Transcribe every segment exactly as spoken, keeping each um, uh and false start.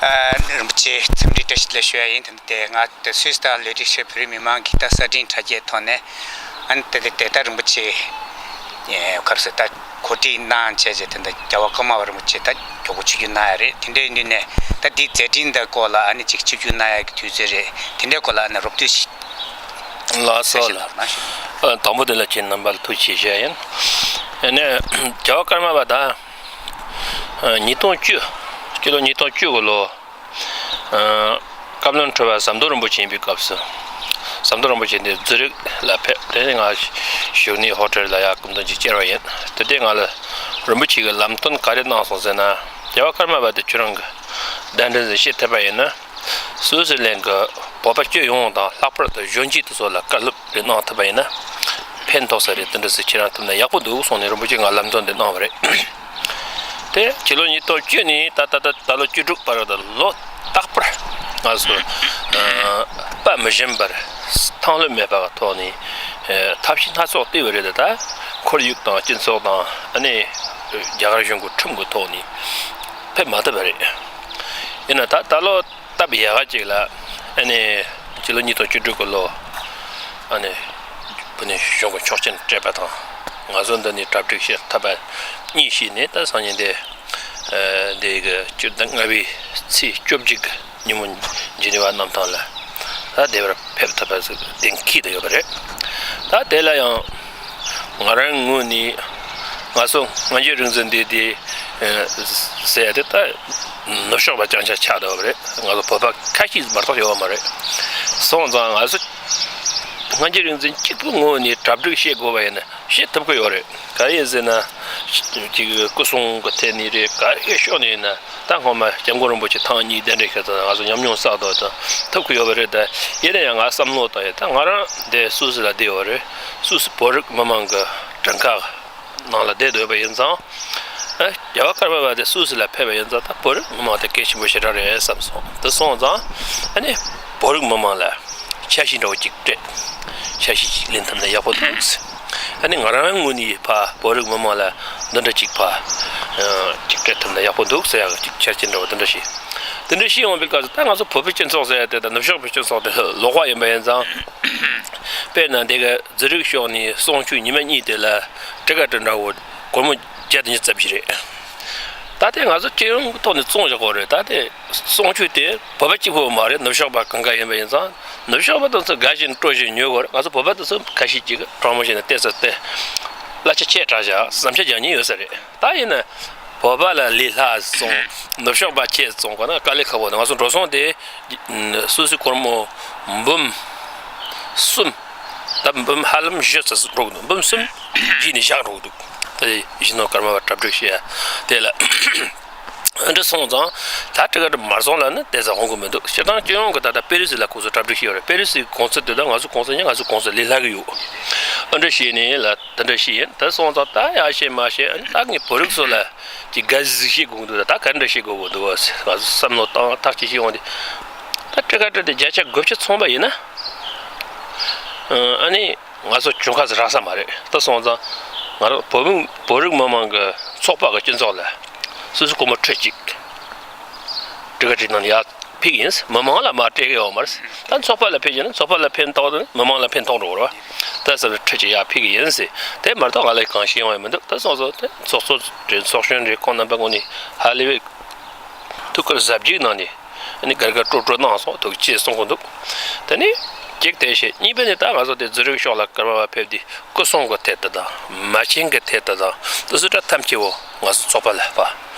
རིན་པོ་ཆེ་འཚམས་འདྲི་བཀྲ་ཤིས་བདེ་ལེགས་ཞུ་ཡ་ཡིན། དེ་ནི་དེ་ང་དེ་སུད་སི་དང་ལས་སྒྲིག་ཆེ་བོད་རིགས་མི་མང་གི་ད་གསར་འཕྲིན་དྲ་རྒྱའི་ཐོག་ནས་ཨ་ནི་དེ་དེ་དེ་ད་རིན་པོ་ཆེ་ཁབ་སེ་ད་གོ་སྒྲིག་གནང་བྱས་བྱས་དེ་འདྲ་རྒྱལ་བ་ཀརྨ་པ་རིན་པོ་ཆེ་ད་མགྱོགས་པོ་ཆིབས་བསྒྱུར་གནང་ཡ་རེད། དེ་འདྲའི་ཡིན་དུས་ནས་ད་འདི་མཛད་འཕྲིན་འདི་སྐོར་ལ་ཨ་ནི་ཅིག་ཆིབས་བསྒྱུར་གནང་ཡ་གི་དུས་ཚོད་རེད། དེ་འདྲའི་སྐོར་ལ་ཨ་ནི་རོབ་བསྡུས་ཤིག་ལགས་སོ་ལགས། ཨ། དང་པོ་དེ་ལ་ཁྱེད་རྣམ་པ་ལ་ཐུགས་རྗེ་ཆེ་ཞུ་ཡ་ཡིན། ཨ་ནི་རྒྱལ་བ་ཀརྨ་པ་ད་ཉིས་སྟོང་བཅུ། སྤྱི་ལོ་ཉིས་སྟོང་བཅུ་གི་ལོ། ཨ། བཀའ་བློན་ཁྲི་པ་ཟམ་གདོང་རིན་པོ་ཆེ་ཡིན་པའི་སྐབས་སུ། ཟམ་གདོང་རིན་པོ་ཆེ་འདི་ཛུ་རིག་ལ་ཕེབས། དེ་ནས་ང་བཞུགས་གནས་ཧོ་ཊེལ་ལ་ཡར་སྐུ་མདུན་གྱི་བཅར་བ་ཡིན། དེ་དུས་ང་ལ་རིན་པོ་ཆེ་གིས་ལམ་སྟོན་ག་རེ་གནང་སོང་ཟེར་ན། རྒྱལ་བ་ཀརྨ་པ་དེ་ཁྱོད་རང་གིས་གདན་འདྲེན་ཟིན་བྱེད་ཐུབ་པ་ཡིན་ན། སུད་སི་གླིང་གི་བོད་པ་སྤྱི་ཡོངས་དང་ལྷག་པར་དུ་གཞོན་སྐྱེས་དེ་ཚོ་ལ་བཀའ་སློབ་རེ་གནང་ཐུབ་པ་ཡིན་ན་ཕན་ཐོགས་ས་རེད། དེ་འདྲ་ཟིག་ཁྱེད་རང་ཐུབ་ན་ཡག་པོ་འདུག་གསུངས་ནས་རིན་པོ་ཆེ་ང་ལམ་སྟོན་དེ་གནང་བ་རེད། དེ་ཕྱི་ལོ་ཉིས་སྟོང་བཅུ་ནས་ད་ད་ད་ད་ལོ་བཅུ་དྲུག་བར་དུ་ལོ་རྟག་པར་ང་ཚོ་ཨ་དཔའ་མི་ཞུམ་པར་ཐང་ལྷོད་མེད་པ་གི་ཐོག་ནས་ཨ་ཐབས་ཤེས་སྣ་ཚོགས་བལྟས་པ་རེད། ད་ཁོར་ཡུག་དང་སྤྱི་ཚོགས་དང་ཨ་ནི་རྒྱ་གར་གཞུང་གི་ཁྲིམས་ཀྱི་ཐོག་ནས་ཕེབས་མ་ཐུབ་པ་རེད། ཡིན་ན་ད་ད་ལོ་སྟབས་ཡག་ག་ཅིག་ལ་ཨ་ནི་སྤྱི་ལོ་ཉིས་སྟོང་བཅུ་དྲུག་གི་ལོ་ཨ་ནི་བོད་ནས་གཞུང་གི་ཆོག་མཆན་སྤྲད་པ་དང་ང་ཚོ་འདི་ནས་གྲ་སྒྲིག་བྱེད་ཐུབ་པ་གཉིས་བྱས་ནས། ད་སང་ཉིན་དེ་ཨ་འདི་གི་བཅུ་ཟླ་ལྔ་པའི་ཚེས་བཅུ་གཅིག་གི་ཉིན་མོ་ཇི་ནི་ཝ་གནམ་ཐང་ལ་ད་བདེ་བར་ཕེབས་ཐུབ་པ་ཟིག་གཏན་འཁེལ་དུ་ཡོད་པ་རེད། ད་དེ་ལ་ཡང་ང་རང་ངོས་ནས་ང་ཚོ་སྔ་འགྱུར་རིག་འཛིན་སྡེ་དེ་ཟེར་ཡ་དེ་ད་ནུབ་ཕྱོགས་པ་རྐྱང་རྐྱང་ཆགས་བསྡད་པ་རེད། ང་ཚོ་བོད་པ་ཁ་ཤས་མ་གཏོགས་ཡོད་པ་མ་རེད། སོང་ཙང་ང་ཚོ་སྔ་འགྱུར་རིག་འཛིན་གཅིག་པུའི་ངོས་ནས་གྲ་སྒྲིག་བྱེད་དགོས་པ་ཡིན་ན་བྱེད་ཐུབ་ཀྱི་ཡོད་རེད། ག་རེ་ཡིན་ཟེར་ན། ཅིག་སྐུ་སྲུང་གི་ཐད་ནས་རེད། ག་རེ་ཕྱོགས་ནས་ཡིན་ན། ད་སྔོན་མ་སྐྱབས་མགོན་རིན་པོ་ཆེ་ཐེངས་གཉིས་གདན་འདྲེན་ཞུས་ཙང་ང་ཚོ་ཉམས་མྱོང་བསགས་འདུག་དང་ཐུབ་ཀྱི་ཡོད་པ་རེད། ད་ཡིན་ན་ཡང་ང་བསམ་བློ་བཏང་ཡོད། ད་ང་རང་འདི་སུད་སི་ལ་བསྡད་ཡོད་རེད། སུད་སི་བོད་རིགས་མི་མང་གི་དྲུང་ཁག་ནང་ལ་བསྡད་སྡོད་པ་ཡིན་ཙང་། ཨ་རྒྱལ་བ་ཀརྨ་པ་དེ་སུད་སི་ལ་ཕེབས་པ་ཡིན་ཙང་ད་བོད་རིགས་མི་མང་དེ་གལ་ཆེན་པོ་ཞེ་དྲག་རེད་བསམ་སོང་། དེ་སོང་ཙང་ཨ་ནི་བོད་རིགས་མི་མང་ལ་འཆར་གཞི་འདྲ་བོ་ཅིག་སྤྲད། འཆར་གཞི་ཅིག་ལེན་ཐུབ་ན་ཡག་པོ་འདུག་ཨ་ནི་ང་རང་ངོས་ནས་ཕ་བོད་རིགས་མི་མང་ལ་འདི་འདྲ་ཅིག་ཕ་ཅིག་སྤྲད་ཐུབ་ན་ཡག་པོ་འདུག་ཟེར་ཡག་ཅིག་འཆར་གཞི་འདྲ་བོ་འདི་འདྲ་ཞིག་འདི་འདྲ་ཞིག་ཡོང་བའི་སྐབས་སུ་ད་ང་ཚོ་བོད་པའི་སྤྱི་ཚོགས་ཟེར་ཡ་དེ་དང་ནུབ་ཕྱོགས་པའི་སྤྱི་ཚོགས་དེ་ལོགས་པ་ཡིན་པ་ཡིན་ཙང་། དཔེར་ན་འདི་ག་ཛུ་རིག་ཕྱོགས་ནས་གསུང་ཆོས་ཉི་མ་གཉིས་དེ་ལ་ཊི་ཀེ་ཊི་འདྲ་བོ་སྒོར་མོ་བརྒྱ་དང་ཉི་ཤུ་རྩ་བཞི་རེད། ད་ལྟའི་ང་ཚོ་སྤྱི་ཡོངས་ཀྱི་ཐོག་ནས་བཙོང་བཞག་གོ་རེད། ད་ལྟའི་གསུང་ཆོས་དེ་བོད་པ་གཅིག་པོ་མ་རེད། ནུབ་ཕྱོགས་པ་གང་ག་ཡིན་པ་ཡིན་ཙང་ནུབ་ཕྱོགས་པ་དང་ཚོ་དགའ་བཞིན་སྤྲོ་བཞིན་ཉོ་གོ་རེད། ང་ཚོ་བོད་པ་དང་ཚོ་ཁ་ཤས་ཅིག་གྲོགས་མོ་བྱས་ནས་བལྟས་ཚེ་བལྟས། གླ་ཆ་ཆེ་དྲགས་བཞག་བསམ་འཆར་རྒྱག་མཁན་ཡོད་ས་རེད། ད་ཡིན་ན་བོད་པ་ལ་ལས་སླ་བཙོང་ནུབ་ཕྱོགས་པ་ཆེ་བཙོང་དགོས་ན་དཀའ་ལས་ཁག་པོ་འདུག་ང་ཚོ་འགྲོ་སོང་དེ་སོ་སོའི་སྒོར་མོ་འབུམ་གསུམ། ད་འབུམ་ཧ་ལམ་བཞི་ཙམ་འགྲོ་གི་འདུག་འབུམ་གསུམ་རྗེས་ནས་བཞག་འགྲོ་གི་འདུག་ད་གཞོན་ནུ་ཀརྨ་པ་གྲ་སྒྲིག་བྱེད་ཡ་དེ་ལ་འདི་སོང་ཙང་ད་ཊི་ཀེ་ཊི་མ་བཙོང་ལབ་ན་དེ་ཙམ་འོང་གི་མི་འདུག་སྤྱིར་བཏང་སྤྱི་ཡོངས་ཀྱི་ད་ལྟ་པེ་རི་སི་ལ་ཁོ་ཚོ་གྲ་སྒྲིག་བྱས་ཡོད་རེད། པེ་རི་སིའི་གོང་ཚད་དེ་དང་ང་ཚོ་གོང་ཚད་ཉིད་ང་ཚོ་གོང་ཚད་ལས་སླ་གི་ཡོད། འདི་འདྲ་བྱས་ནས་ལ་དེ་འདྲ་བྱས་ཡིན། དེ་སོང་ཙང་ད་ཡག་བྱས་མ་བྱས་ཨ་ནི་ད་ངས་བོད་རིགས་ཚོ་ལ་ཅིག་དགའ་བསུ་བྱེད་དགོས་ཀྱི་འདུག་ད་ག་འདྲ་བྱེད་དགོས་ཀྱི་འདུག་ང་ཚོ་བསམ་བློ་བཏང་ཐག་གཅོད་བྱེད་འོང་དུས། ད་ཊི་ཀེ་ཊི་དེ་བརྒྱ་ཆ་དགུ་བཅུ་ཚང་པ་ཡིན་ན། ཨ་ནི་ང་ཚོ་གྱོང་ཁ་ཟིག་རག་ས་མ་རེད། ད་སོང་ཙང་ང་རང་བོད་མི་བོད་རིགས་མི་མང་གི་ཚོགས་པ་གི་སྤྱི་ཚོགས་ལ་སོ་སོ་སྒོར་མོ་ཁྲི་གཅིག་ཊི་ཀེ་ཊི་ནང་ཡར་ཕུལ་གྱི་ཡིན། མི་མང་ལ་མར་སྤྲད་ཀྱི་ཡོད་མ་རེད། ད་ཚོགས་པ་ལ་ཕུལ་གྱི་ཡིན་ན་ཚོགས་པ་ལ་ཕན་ཐོགས་དང་མི་མང་ལ་ཕན་ཐོགས་འགྲོ་གི་རེད་བ། ད་བསམ་ཚུལ་ཁྲི་གཅིག་ཡར་ཕུལ་གྱི་ཡིན་ཟེར། དེ་མ་གཏོགས་ང་ལ་གང་ཤེས་ཡོང་ཡ་མི་འདུག་ད་སོང་ཙང་དེ་ཚོགས་གཙོ་རེད། ཚོགས་གཞོན་རེད། ཁོང་རྣམ་པ་ངོས་ནས་ཧ་ལས་པའི་ཐུགས་ཁུར་གཟབ་རྒྱས་གནང་ནས་ཨ་ནི་དགའ་དགའ་སྤྲོ་སྤྲོ་གནང་སོང་འདུག་ཅེས་གསུང་གི་འདུག་དེ་ནི་གཅིག་དེ་བྱས། གཉིས་པ་ནི་ད་ང་ཚོ་དེ་ཛུ་རིག་ཕྱོགས་ལ་ཀརྨ་པ་ཕེབས་དུས་སྐུ་སྲུང་གི་ཐད་དུ་དང་མ་བྱན་གྱི་ཐད་དུ་དང་དེ་ཚོ་ད་ཐམས་ཅད་པོ་ང་ཚོ་ཚོགས་པ་ལ་ཕར་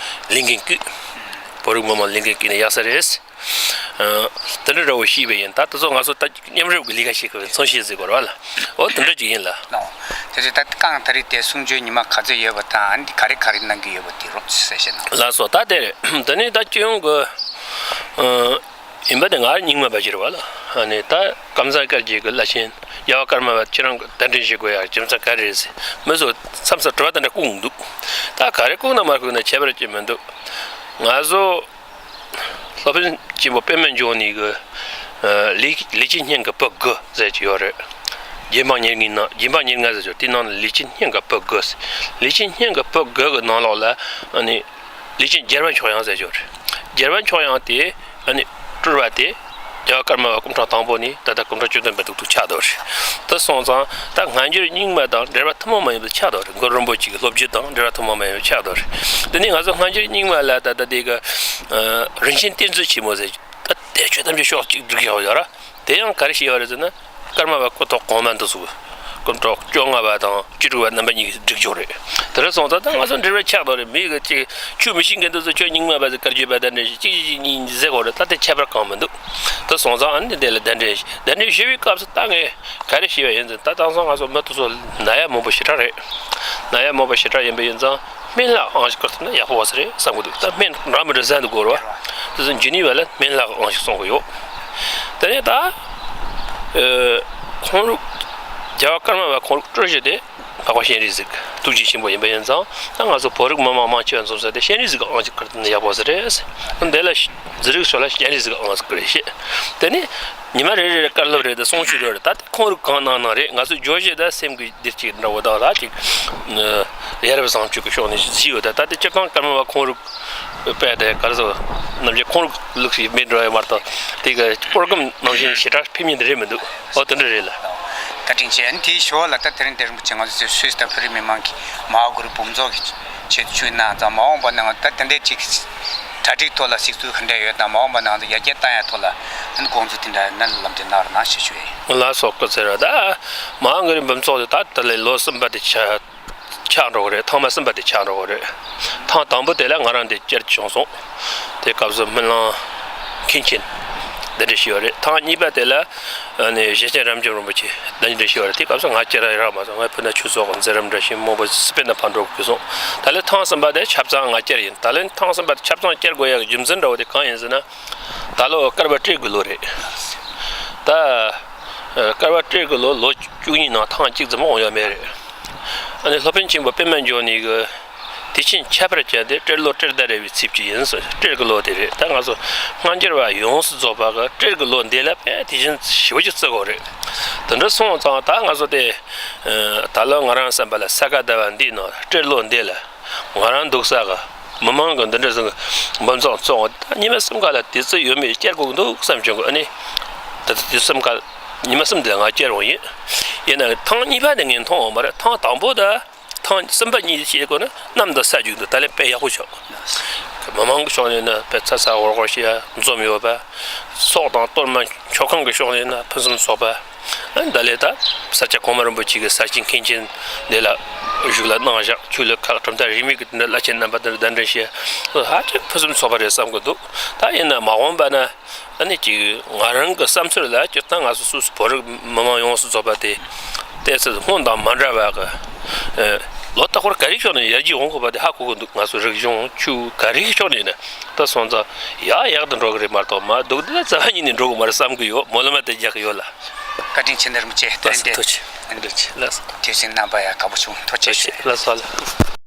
ལས་འགན་བསྐུལ། བོད་རིགས་མི་མང་ལས་འགན་བསྐུལ་ན་ཡག་ས་རེད། ཨ། དེ་འདྲ་འདྲ་བོ་ཤེས་པ་ཡིན། ད་དེ་ཚོ་ང་ཚོ་ད་མཉམ་རུབ་ཀྱི་ལས་ཀ་བྱེད་དགོས་པའི་མཚོན་བྱེད་ཟེར་དགོས་རེད་བ་ལ། འོ་དེ་འདྲ་ཅིག་ཡིན་ལ། ལགས། དེ་ཚོ་ད་རྐང་ད་རེས་དེ་གསུང་ཆོས་ཉི་མ་ག་ཚོད་ཡོད་པ་དང་ཨ་ནི་ག་རེ་ག་རེ་གནང་གི་ཡོད་པ་དེ་རོབ་ཙམ་གསལ་བཤད་གནང་། ལགས་སོ། ད་དེ་རེད། དེ་ནི་ད་སྤྱི་ཡོངས་ཀྱི་ཨ། ཡིན་པ་དེ་ང་རྙིང་མ་བ་ཅིག་རེད་བ་ལ། ཨ་ནི་ད་ཀམ་ཚང་དཀར་རྒྱལ་གྱི་བླ་ཆེན་རྒྱལ་བ་ཀརྨ་པ་ཁྱེད་རང་གི་གདན་འདྲེན་བྱེད་དགོས་ཡ་རྒྱུ་མཚན་ག་རེ་རེད་ཟེར། མི་ཚོ་མཚམས་མཚམས་དྲི་བ་དེ་འདྲ་བསྐུར་གི་འདུག་ད་ག་རེ་བསྐུར་ན་མ་བསྐུར་ན་ཁྱད་པར་ཅིག་མི་འདུག་ང་ཚོ་སློབ་དཔོན་ཆེན་པོ་པདྨ་འབྱུང་གནས་ཀྱི་ལི་ལི་ཅི་སྙན་གྱི་བུ་དགུ་ཟེར་གྱི་ཡོད་རེད། རྗེ་འབངས་ཉེར་ལྔའི་ནང་རྗེ་འབངས་ཉེར་ལྔ་ཟེར་གྱི་ཡོད། དེའི་ནང་ནས་ལི་ཅི་སྙན་གྱི་བུ་དགུ་ཟེར། ལི་ཅི་སྙན་གྱི་བུ་དགུ་གི་ནང་ལོགས་ལ་ཨ་ནི། ལི་ཅི་རྒྱལ་བ་མཆོག་དབྱངས་ཟེར་གྱི་ཡོད་རེད། རྒྱལ་བ་མཆོག་དབྱངས་དེ་ཨ་ནི་སྤྲུལ་བ་དེ་རྒྱལ་བ་ཀརྨ་པ་སྐུ་ཕྲེང་དང་པོ་ནས་ད་ལྟ་སྐུ་ཕྲེང་བཅུ་བདུན་པ་ཏག་ཏག་ཆགས་བསྡད་རེད། དེ་སོང་ཙང་ད་སྔ་འགྱུར་རྙིང་མ་དང་འགྲེལ་པ་ཐུན་མོང་མ་ཡིན་པ་ཆགས་བསྡད་རེད། གུ་རུ་རིན་པོ་ཆེ་གི་སློབ་བརྒྱུད་དང་འགྲེལ་པ་ཐུན་མོང་མ་ཡིན་པ་ཆགས་བསྡད་རེད། དེ་ནས་ང་ཚོ་སྔ་འགྱུར་རྙིང་མ་ལ་ད་ལྟ་དེ་གི་རིན་ཆེན་གཏེར་མཛོད་ཆེན་མོ་ཟེར། ད་དེ་ཆོས་ཐམས་ཅད་ཤོག་གཅིག་བསྒྲིགས་བཞག་ཡོད་ར། དེ་ཡང་ག་རེ་བྱས་པ་རེད་ཟེར་ན། ཀརྨ་པ་སྐུ་ཐོག་གོང་མ་འདི་ཚོ་སྐུ་ཐོག་བཅོ་ལྔ་པ་དང་བཅུ་དྲུག་པ་རྣམ་པ་གཉིས་ཀྱིས་བསྒྲིགས་ཡོད་རེད། དེ་རེད་སོང་ཙང་ད་ང་ཚོ་འགྲེལ་པ་ཆགས་བསྡད་རེད། མི་གི་ཅིག་ཆོས་མི་ཤེས་མཁན་འདི་ཚོ་ཆོས་རྙིང་མ་པ་ཟེར་བཀའ་བརྒྱུད་པ་གདན་འདྲེན་ཞིག་གཅིག་གཅིག་གཉིས་གཉིས་ཟེར་གོ་རེད། ད་དེ་ཁྱད་པར་གང་མི་འདུག་དེ་སོང་ཙང་ཨ་ནི་འདི་ལ་གདན་འདྲེན་ཞིག་གདན་འདྲེན་ཞུ་བའི་སྐབས་སུ་ད་ངས་ག་རེ་ཞུས་པ་ཡིན་ཟེར་ན། ད་དེང་སང་ང་ཚོ་མི་དེ་ཚོ་ན་ཡ་མང་པོ་ཞེ་དྲག་རེད། ན་ཡ་མང་པོ་ཞེ་དྲག་ཡིན་པ་ཡིན་ཙང་། སྨན་བླ་ཨང་ཞིག་བསྐུར་ཐུབ་ན་ཡག་པོ་བ་ས་རེད་བསམ་གི་འདུག་ད་སྨན་འདྲ་མི་འདྲ་ཟ་འདུག་གོ་ར། དེ་ཚོ་འཇུ་ནི་བ་ལ་སྨན་བླ་ཨང་ཞིག་གསུང་གི་ཡོད། དེ་ནས་ད་ཁོང་རུ་རྒྱལ་བ་ཀརྨ་པ་ཁོང་རུ་སྤྲུལ་གཞི་དེ་འཕགས་པ་སྤྱན་རས་གཟིགས་ཐུགས་རྗེ་ཆེན་པོ་ཡིན་པ་ཡིན་ཙང་། ད་ང་ཚོ་བོད་རིགས་མི་མང་མང་ཆེ་བ་འཛོམས་ས་དེ་སྤྱན་རས་གཟིགས་ཨང་ཞིག་བསྐུར་ཐུབ་ན་ཡག་པོ་བ་ས་རེད། འདི་ལ་རྫི་རིགས་ཚོ་ལ་སྤྱན་རས་གཟིགས་ཨང་ཞིག་བསྐུར་རེད་བཤད། དེ་ནས་ཉི་མ་རེ་རེ་རེ་བཀའ་སློབ་རེ་དང་གསུང་ཆོས་རེ་རེ། ད་ཁོང་རུ་གང་གནང་གནང་རེད། ང་ཚོ་བརྗོད་གཞི་དང་སེམས་ཀྱི་འདིར་གཅིག་འདྲ་བོ་དང་ར་གཅིག་ཡ་རབས་བཟང་སྤྱོད་ཀྱི་ཕྱོགས་ནས་བྱས་ཡོད། ད་ད་དེ་སྤྱིར་བཏང་ཀརྨ་པ་ཁོང་རུ་དཔེ་དེ་ག་རེ་ཟེར། ནམ་རྒྱུན་ཁོང་རུ་ལུགས་ཤིག་མེད་འགྲོ་ཡ་མ་གཏོགས། དེ་གི་སྐོར་སྒམ་ནང་བཞིན་ཞེ་དྲག་ཕེབས་མཁན་དེ་རེད་མི་འདུག་ཨོ་དེ་འདྲ་རེད་ལ། བཀའ་དྲིན་ཆེ། ཨ་ནི་དེའི་ཞོར་ལ་ད་དེ་རིང་དེ་རིང་པོ་ཆེ་ང་ཚོ་སུད་སི་དང་བོད་རིགས་མི་མང་གི་མ་ཧཱ་གུ་རུ་འབུམ་ཚོགས་ཀྱི་ཆེད་དུ་ཆོས་གནང་ཙང་། མ་འོངས་པ་ནང་ད་དེ་འདྲའི་ཅིག་གྲ་སྒྲིག་ཐོག་ལ་གཟིགས་ཚུལ་ག་འདྲ་ཡོད་དང་། མ་འོངས་པ་ནང་དུ་ཡར་རྒྱས་བཏང་ཡ་ཐོག་ལ་ཨ་ནི་དགོངས་ཚུལ་དེ་འདྲ་ནན་ལམ་དེ་གནང་རོགས་གནང་ཞེས་ཞུ་ཡིན། ལགས་སོ། སྐུ་ཚེ་རིང་། ད་མ་ཧཱ་གུ་རུ་འབུམ་ཚོགས་དེ་ད་ད་ལོ་གསུམ་པ་དེ་ཆགས་ཆགས་འགྲོ་གི་རེད། ཐེངས་མ་གསུམ་པ་དེ་ཆགས་འགྲོ་གི་རེད། ཐེངས་དང་པོ་དེ་ལ་ང་རང་དེ་བཅར་བྱུང་སོང་། དེ་སྐབས་སུ་སྨོན་ལམ་མཁན་ཆེན་གདན་འདྲེན་ཞུས་པ་རེད། ཐེངས་གཉིས་པ་དེ་ལ་ཨ་ནི་ཞེ་ཆེན་རབ་འབྱམས་རིན་པོ་ཆེ་གདན་འདྲེན་ཞུས་པ་རེད། དེ་སྐབས་སུ་ང་བཅར་ཡ་རག་མ་སོང་། ངའི་བུ་ན་ཆོས་ཚོགས་ཀྱི་མཛད་རིམ་འདྲ་ཞིག་མང་པོ་སི་པན་དུ་ཕར་འགྲོ་དགོས་སོང་། ད་ལན་ཐེངས་གསུམ་པ་དེ་ཆ་ཚང་ང་བཅར་ཡིན། ད་ལན་ཐེངས་གསུམ་པ་དེ་ཆ་ཚང་བཅར་དགོས་ཡ་གི་རྒྱུ་མཚན་འདྲ་བོ་དེ་གང་ཡིན་ཟེར་ན། ད་ལོ་བསྐལ་པ་སྤྲེལ་གི་ལོ་རེད། ད་ཨ་བསྐལ་པ་སྤྲེལ་གི་ལོ་ལོ་བཅུ་གཉིས་ནང་ཐེངས་གཅིག་ཙམ་འོང་ཡོད་མེད་རེད། ཨ་ནི་སློབ་དཔོན་ཆེན་པོ་པད་མ་འབྱུང་གནས་ཀྱིས་དུས་ཆེན་ཁྱད་པར་ཅན་དེ་སྤྲེལ་ལོ་སྤྲེལ་ཟླ་རེ་བའི་ཚེས་བཅུ་ཡིན་ཟེར། སྤྲེལ་གི་ལོ་དེ་རེད། ད་ང་ཚོ་སྔ་འགྱུར་བ་ཡོངས་སུ་རྫོགས་པ་གི་སྤྲེལ་གི་ལོ་འདི་ལ་དཔེ་དུས་ཆེན་ཞེ་པོ་ཅིག་བརྩི་གི་རེད། དེ་འདྲ་སོང་ཙང་ད་ང་ཚོ་དེ་ཨ་ད་ལོ་ང་རང་བསམ་པ་ལ་ས་ག་ཟླ་བ་འདིའི་ནང་སྤྲེལ་ལོ་འདི་ལ་ང་རང་འདུག་ས་གི་མི་མང་གི་འདི་འདྲ་ཟིག་འབུམ་ཚོགས་བཙོང་། ད་ཉི་མ་གསུམ་ཀ་ལ་དུས་ཚོད་ཡོད་མེད་བཅར་དགོས་ཀྱི་འདུག་བསམ་བྱུང་གི། ཨ་ནི་ད་ལྟ་དུས་གསུམ་ཀ་ཉི་མ་གསུམ་དེ་ལ་ང་བཅར་འོང་ཡིན། ཡིན་ན་ཐེངས་གཉིས་པ་དེ་ངས་མཐོང་འོང་མ་རེད། ཐེངས་དང་པོ་དང་ཐེངས་གསུམ་པ་གཉིས་བྱེད་དགོས་ན་གནམ་དང་ས་འཇུག་འདུག་ད་ལན་དཔེ་ཡག་པོ་བྱུང་། མི་མང་གི་ཕྱོགས་ནས་ན་དཔེ་ཚ་ཚ་འུར་འུར་བྱས་འཛོམས་ཡོད་པ། ཚོགས་དང་གཏོར་མ་མཆོད་ཁང་གི་ཕྱོགས་ནས་ན་ཕུན་སུམ་ཚོགས་པ། ཨ་ནི་ད་ལས་ད་ས་སྐྱ་གོང་མ་རིན་པོ་ཆེ་གི་ས་སྐྱའི་མཁན་ཆེན་འདི་ལ་བཞུགས་ལ་གནང་བཞག་ཆོས་ལུགས་ཁག་གྲུབ་མཐའ་རིས་མེད་ཀྱི་དེ་འདྲ་བླ་ཆེན་རྣམ་པ་དེ་འདྲ་གདན་འདྲེན་བྱས། ཧ་ཅང་ཕུན་སུམ་ཚོགས་པ་རེད་བསམ་གི་འདུག་ད་ཡིན་ན་མ་འོངས་པ་ན་ཨ་ནི་ཅིག་ང་རང་གི་བསམ་ཚུལ་ལ་སྤྱིར་བཏང་ང་ཚོ་སོ་སོ་བོད་རིགས་མི་མང་ཡོངས་སུ་རྫོགས་པ་དེ་ཏོག་ཙམ་སྔོན་དང་མ་འདྲ་བ་གི་ཨ་ལོ་རྟག་པར་ག་རེའི་ཕྱོགས་ནས་ཡར་རྒྱས་འོང་དགོས་པ་དེ་ཧ་གོ་གི་འདུག་ང་ཚོ་རིག་གཞུང་ཆོས་ག་རེའི་ཕྱོགས་ནས་ནི་ད་སོང་ཙང་ཡག་ཡག་ཏུ་འགྲོ་གི་རེད་མ་གཏོགས། མ་སྡུག་དེ་ལ་རྩ་བ་ཉིད་ནས་འགྲོ་གི་མ་རེད་བསམ་གི་ཡོད། སྨོན་ལམ་དེ་རྒྱག་གི་ཡོད་ལ། བཀའ་དྲིན་ཆེ། འདིར་མི་བྱེད་དེ་རིང་དེ། ཐུགས་རྗེ་ཆེ། ཐུགས་རྗེ་ཆེ་ལགས་སོ། དུས་ཟིང་རྣམ་པ་ཡ་དགའ་པོ་བྱུང་། ཐུགས་རྗེ་ཆེ། ལགས་སོ་ལགས།